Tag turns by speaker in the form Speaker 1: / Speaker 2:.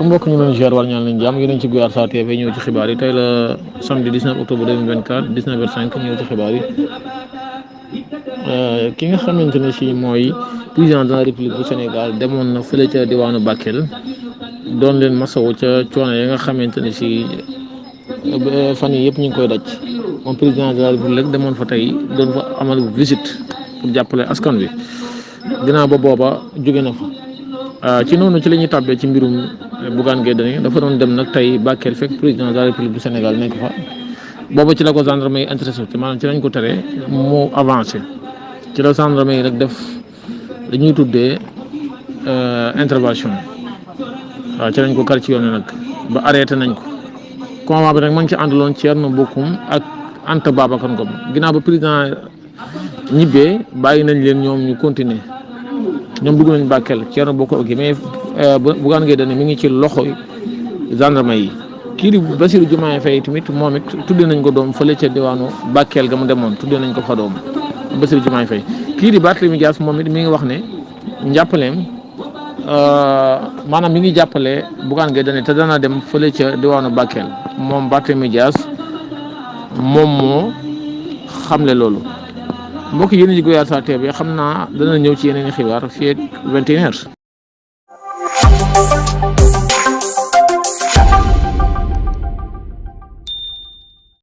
Speaker 1: mbokk ñu leen ziar war ñaan leen jàmm yéen ci Guyaar Sa TV ñëw ci xibaar yi tey la samedi 19 octobre 2024 19h05 ñëw ci xibaar yi ki nga xamante ne si mooy président de la république bu Sénégal demoon na fële ca diwaanu Bakel doon leen masawu ca coono yi nga xamante ne si fan yi yëpp ñu ngi koy daj moom président de la république demoon fa tey doon fa amal visite pour jàppale askan wi ginnaaw ba booba jóge na fa ci noonu ci la ñuy tàbbee ci mbirum Bougane Gueye Dany dafa doon dem nag tey Bakel fekk président de la république du Sénégal nekk fa booba ci la ko gendarme yi intéressé ci maanaam ci lañ ko tere mu avancé ci la gendarme yi rek def dañuy tuddee intervention waaw ci lañ ko kar ci yoon nag ba arrêté nañ ko convoi bi nag ma ngi ci àndaloon Thierno Bocoum ak Anta Babacar Ngom ginnaaw ba président ñibbee bàyyi nañ leen ñoom ñu continuer ñoom dugg nañ Bakel Thierno Bocoum ak mais Bougane Gueye Dany mi ngi ci loxo gendarme yi kii di Bassirou Diomaye Faye tamit moom it tuddee nañ ko doom fële ca diwaanu Bakel ga mu demoon tuddee nañ ko fa doom Bassirou Diomaye Faye kii di Barthélémy Dias moom it mi ngi wax ne njàppaleem maanaam mi ngi jàppale Bougane Gueye Dany te dana dem fële ca diwaanu Bakel moom Barthélémy Dias moom moo xamle loolu mbokk yéen ci Guyaar Sa TV xam naa dana ñëw ci yeneen i xibaar fii ak 21h.